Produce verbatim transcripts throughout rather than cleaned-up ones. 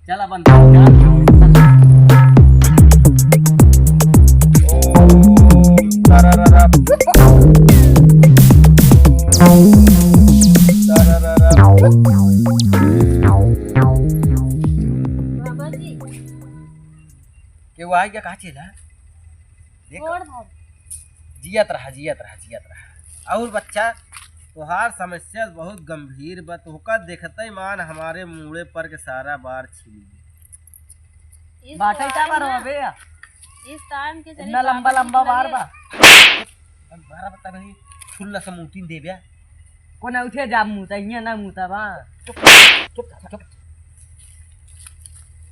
चल अपन जा। ओम तरररा। तरररा। बाबा जी। केहू आइ गया का चेला? देख। गोड़ धर। जियत रहा, जियत रहा, जियत रहा। और बच्चा, तोहार समस्या बहुत गंभीर बा, तोहका देखते मान हमरे मूड़े पर के सारा बार छिल गया। इस बाटे का time बार ना, बे? इस time के इतना लंबा लंबा बार बा। बारह बता नहीं, छुल्ला से मूती देबे। कोना उठे जा मुँह, त हियाँ ना मुँह, तब हाँ। चुप, चुप, चुप, चुप।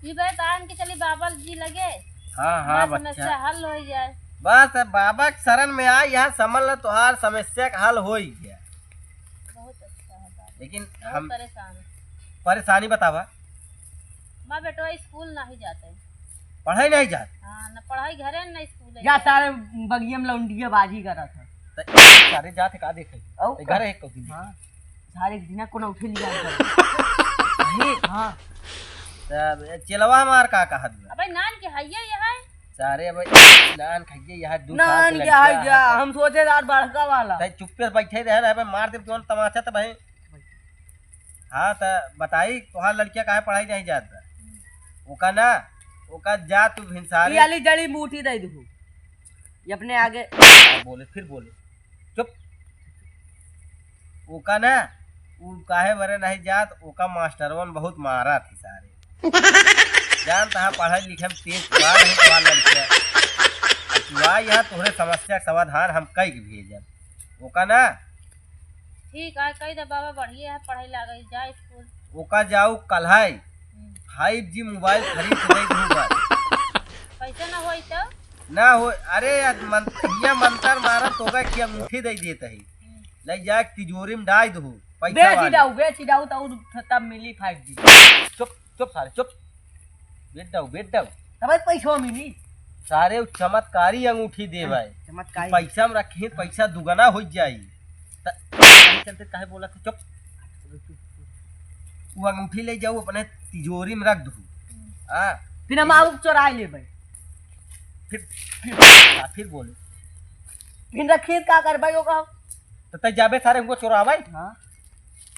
ई बात आन के चली बाबा जी लगे। हाँ, हाँ, बस बच्चा। समस्या हल होइ जाए। बस, अब बाबा के शरण में आ, यहाँ समझ ल, तोहार समस्या का हल होइ गया। बहुत अच्छा है बाबा। लेकिन बहुत हम परेशान है। परेशानी बतावा। माँ बेटवा स्कूल नहीं जाते। पढ़ाई नहीं जात? हाँ, न पढ़ाई घरे न स्कूल या है। सारे बगियम लौंडिया बाजी करत है। त सारे जात का देखे? औ ए, का? घर है कौन? हाँ, सारे एक दिना कोना उठे लिया कर। नहीं। हाँ। तब चेलवा हमार का कहत बा? अबे नान के हइये ये है। सारे अबे नान खाइए यहाँ दो साल नान के के लड़का हइये, है। हम सोचे यार बड़का वाला। तै चुप्पे से बैठे रहे, रहे, मार देब जौन तमाचा त भाई। हाँ, त बताई, तोहार लड़किया काहे पढ़ाई नहीं जात बा? ओका ना, ओका जा तू भिनसारे। ये वाली जड़ी बूटी दे दू। ये अपने आगे। हाँ, बोले, फिर बोले। चुप। ओका ना, उ काहे बरे नहीं जात, ओका मास्टरवन बहुत मारा थी सारे। जान तहा पढ़े लिखे में तेज बा नहीं तोहार लड़किया। तू आ यहाँ तोहरे समस्या के समाधान हम कई के भेजब। ओका ना। ठीक है, कही दे बाबा, बढ़िया है, पढ़ाई लागे, जा स्कूल। ओका जाऊ कल है। हम्म। five G mobile खरीद के दे दूंगा। पैसा ना होई तो? ना हो, अरे यार, मन-, ये मंत्र मारा तो होगा कि अंगूठी दे देते ही। हम्म। ले जाके तिजोरी में डाल दो, पैसा बेच ही वाली। जाऊ, बेच ही जाऊ तो और तब मिली five G। चुप, चुप सारे, चुप। बेच दो, बेच दो। तब पैसा मिली। सारे उ चमत्कारी अंगूठी दे भाई। चमत्कारी। पैसा में रखी, पैसा दुगना हो जाई। त-, चलते काहे बोला था? चुप। वो अंगूठी ले जाऊ, अपने तिजोरी में रख दू। हाँ। फिर हम आऊ चोराई ले भाई। फिर, फिर, हाँ, फिर बोले। फिर रखिए का कर भाई होगा? तो तै जाबे सारे हमको चोरावे? हाँ।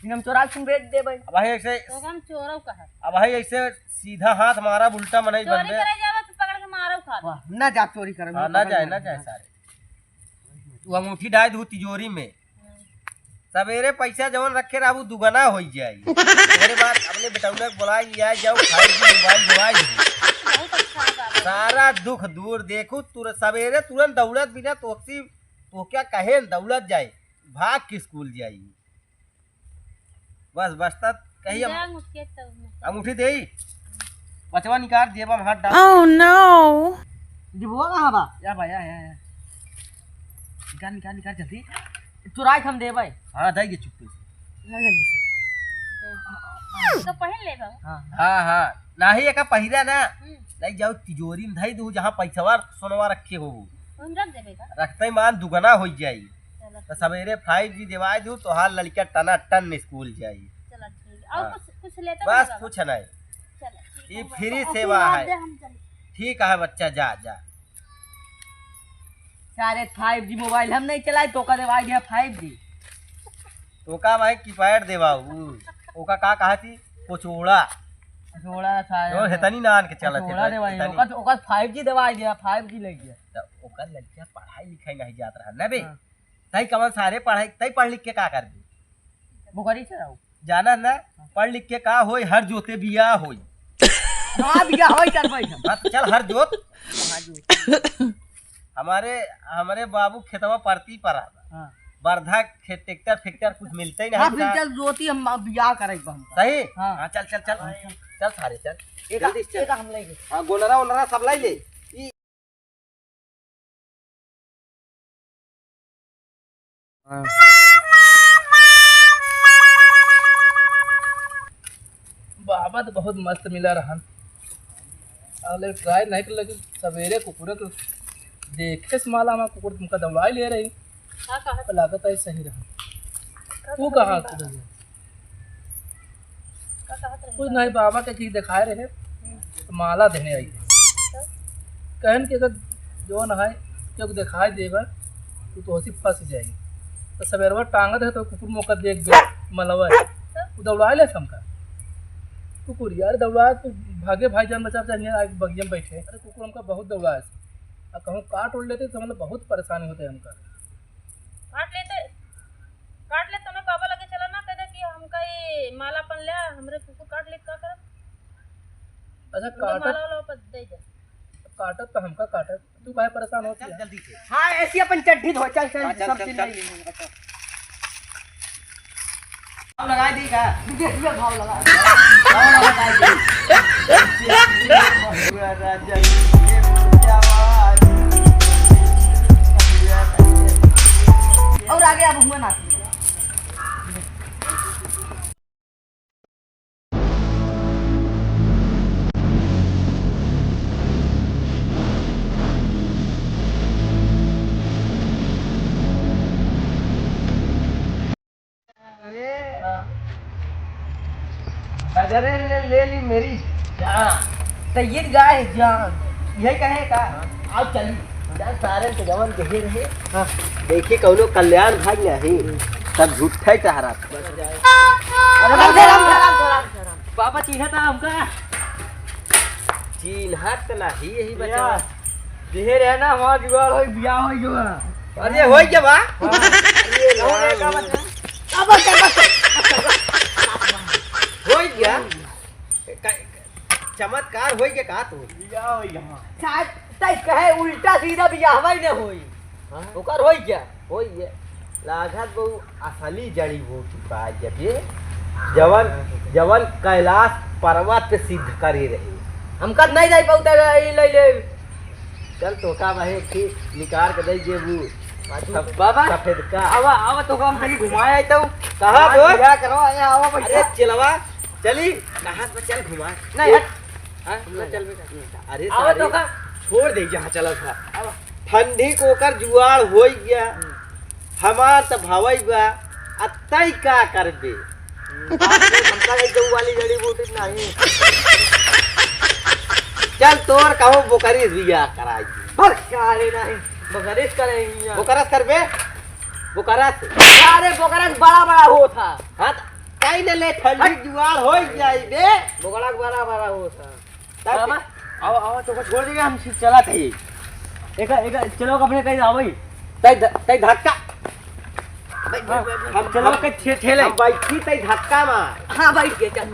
फिर हम चोरा के बेच दे भाई। अब भाई ऐसे तो हम चोरौ कहा। अब भाई ऐसे सीधा हाथ मारा, उल्टा मनई चोरी बनबे। करे जावे तो पकड़ के मारौ खा। वाह, ना जा चोरी करे, हाँ, ना जाए, ना जाए सारे। तू अंगूठी डाल दू तिजोरी में। हम्म। सवेरे पैसा जवन रखे रहबू दुगना हो जाई। ओकरे बाद अपने बेटौना के बुलाई लिया जाओ, five G mobile देवाई दू। बहुत अच्छा है बाबा। सारा दुख दूर देखू, तुर-, सवेरे तुरंत दौड़त बिना तोहसी, तो क्या कहे न दौड़त जाए, भाग के स्कूल जाई। बस, बस, तब कही हम जा, अंगूठी के तब में। अंगूठी देई? बचवा निकाल, जेबा में हाथ डाल। Oh no! डिबवा कहाँ बा? या बा, या, या, या। निकाल, निकाल, निकाल जल्दी। चुराई के हम देबै। हाँ, दई के चुप्पे से। ले, ले, ले। तो पहन ले बाबू। हाँ। हाँ, हाँ। नाही एका पहिरा ना। हम्म। ले जाओ तिजोरी में धई दू, जहाँ पैसवा सोनवा रखे हो। हम रख देबे का? रखते मान दुगना हो जाई। चलो। तो सवेरे five G देवाई दू, तोहार लड़का टनाटन स्कूल जाई। चलो ठीक है। और हाँ। कुछ, कुछ लेते बस नहीं बाबा? कुछ नहीं। चलो ठीक ये है। Free तो सेवा आशीर्वाद है। दे, हम चली। ठीक है बच्चा, जा, जा। सारे five G mobile हम नहीं चलाई, तोका देवाई दिया five G। तोका भाई keypad देवाऊ। ओका का कहा थी? कोचोड़ा। कोचोड़ा था जो यार। हेतनी नान के चलत कोचोड़ा हेतनी, देवाई, हेतनी। ओका, ओका five G देवाई दिया, five G ले गया। त ओकर लड़किया पढ़ाई लिखाई नहीं जात रहा ना बे। हाँ। तई कवन सारे पढ़ाई, तई पढ़ लिख के का करबे? बोकरी चराऊ। जाना ना, पढ़ लिख के का होई, हर जोते बिया होई। हाँ, बिया होई, चल भाई हम। हाँ, तो चल हर जोत। हाँ, जोत। हमारे, हमारे बाबू खेतवा परती पर आवा। हाँ। बरधा खे-, ट्रैक्टर फैक्टर कुछ मिलते ही नहीं हाँ, फिर हमका। चल जोती हम बिया करे हम। सही? हाँ। हाँ, चल, चल, चल। हाँ, चल। चल सारे, चल। एक, जल्दी से चल। एक हम लेंगे। हाँ, गोनरा ओनरा सब लाई ले। ई बाबा तो बहुत मस्त मिला रहन। अगले try नहीं कर, लेकिन सवेरे कुकुर के देखे से माला हमारा कुकुर तुमका दौड़ाई ले रही। का कहत तो लागत है सही रहा। का तू कहत कहाँ रही? कुछ नहीं, बाबा के चीज दिखाए रहे। तो माला देने आई है। कहन कि अगर जौन है, केहू देखाई देबा, तो तोहसी फंस जाई। तो सवेरवा टांगत है, तो कुकुर मौका देख गया, मलवा है। वो दौड़ाए ले हमका। कुकुर यार दौड़ाए, तू भागे भाई, जान बचा, बचा, हियाँ आके बगिया में बैठे। अरे कुकुर हमका बहुत दौड़ाए। आ कहूँ काट उड़ लेते, तो मतलब बहुत परेशानी होते हमका। काट लेते, काट ले, तुम्हें बाबा लगे चला ना, कह दे कि हमका ये माला पन लिया, हमरे कुकुर काट ले, का करब? अच्छा, हमका काटत, माला वाला वापस दे जा। काटत तो हमका काटत, तू काहे परेशान होती है? जल्दी से। हाँ, ऐसी अपन चड्ढी धो, चल, चल, हाँ, चल, सब चल, चीज चल। ले लेंगे, अच्छा। भाव लगा दी का? दे दिया भाव लगा। भाव लगा दी। और आगे अब हुआ ना। अरे, अरे ले, ले ली मेरी जान। तो ये गाय जान, यही कहे का? आओ चली। जा सारे के जवन कहे रहे। हाँ। देखी कौनो कल्याण भाई नहीं, सब झूठा ही टहरा। अरे राम, राम, राम, राम, राम। बाबा चीन्हा था हमका। चीन्हा त नाही यही बचा। बिहार है ना, हमारा जुगाड़ हो, बियाह हो गया। अरे हो गया बा? हाँ। अरे राम। अब, अब, अब। हो गया? का-, चमत्कार हो गया का तू? बियाह हो गया। शायद तै कहे उल्टा सीधा बियाहवा ही न होई। हाँ? ओकर होई क्या? होई ये। लागत बहु असली जड़ी बूटी पाए जब ये जवन, जवन कैलाश पर्वत पे सिद्ध करे रहे। हमका नहीं जाई पाउता रहे, ले ले। चल तोका बहे एक ठी निकाल के दे जेबू। बाबा, सफेद का। आवा, आवा तोका हम कहीं घुमाए आई तो। कहाँ हाँ, बोल? क्या करो, आया, आवा भैया। अरे चिलवा, चली। कहाँ से चल घुमाए? नहीं, हट। हाँ? ना चल बेटा। अरे आवा सारे, तोका। छोड़ दे यहाँ चला था। आवा। ठंडी को ओकर जुआड़ होई गया, हमार त भावई बा, आ तई का करबे? हमका ये दऊ वाली जड़ी बूटी नहीं। चल तोर कहूँ बोकरी बियाह कराई। पर का रे नहीं, बोकरस करे हियाँ। बोकरस करबे? बोकरस। अरे बोकरस बड़ा बड़ा होत हा। हाँ, त कहीं न ले ठंडी जुआड़ होई जाई बे। बोकरा बड़ा बड़ा होत हा। तब बाबा, आओ, आओ, तोका छोड़ देंगे, हम सिर्फ चला था ये। एक, एक, चलो, अपने कहीं आओ भाई। तई ध-, तई धक्का। हाँ, हम, चलो, हम, के ठे-, ठेले। हम बैठी, तई धक्का मार। हाँ, बैठ गए, चल।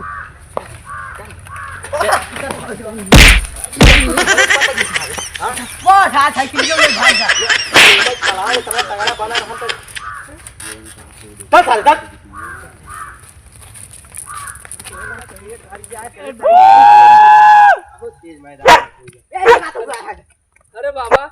हाँ? वो था, साइकिल में भाग जा। चला, इतना तगड़ा बना रहा तो। चल, साले, चल। अरे बाबा,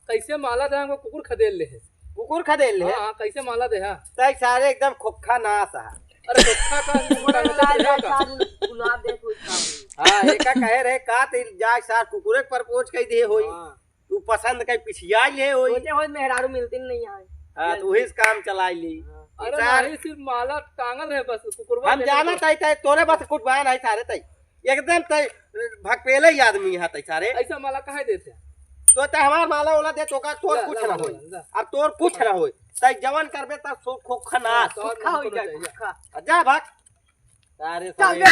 कैसे माला दे हमको कुकुर खदेड़ ले है। कुकुर खदेड़ ले है? हाँ, हाँ, कैसे माला दे, हाँ। तै सारे एकदम खोखा नास है। अरे खोखा का, कुकुर का मतलब है का? गुलाब दे कोई काम। हाँ, एका कहे रहे का, ते जा सार कुकुरे के प्रपोज कई दे होई। हाँ। तू पसंद कई पिछिया ले होई। सोचे होई मेहरारू मिलती नहीं आए। हाँ, तू ही काम चलाई ली। हाँ। अरे सार नहीं, सिर्फ माला टांगल रहे बस, कुकुरवा हम के जाना बस। तई, तई, तोरे बस कुछ बयान है सारे तई। एकदम तई भकपेले ही आदमी है तई सारे। ऐसा माला काहे देते हैं? तो तई हमार माला ओला दे, तोका तोर ला, कुछ ला, ना ला, होई। ला, ला। अब तोर कुछ ना होई। तई जवन करबे त सो खोखा नास। हाँ, तो खोखा होई जाए, चाहिए। खोखा। जा भाग। सारे चल सारे। बे।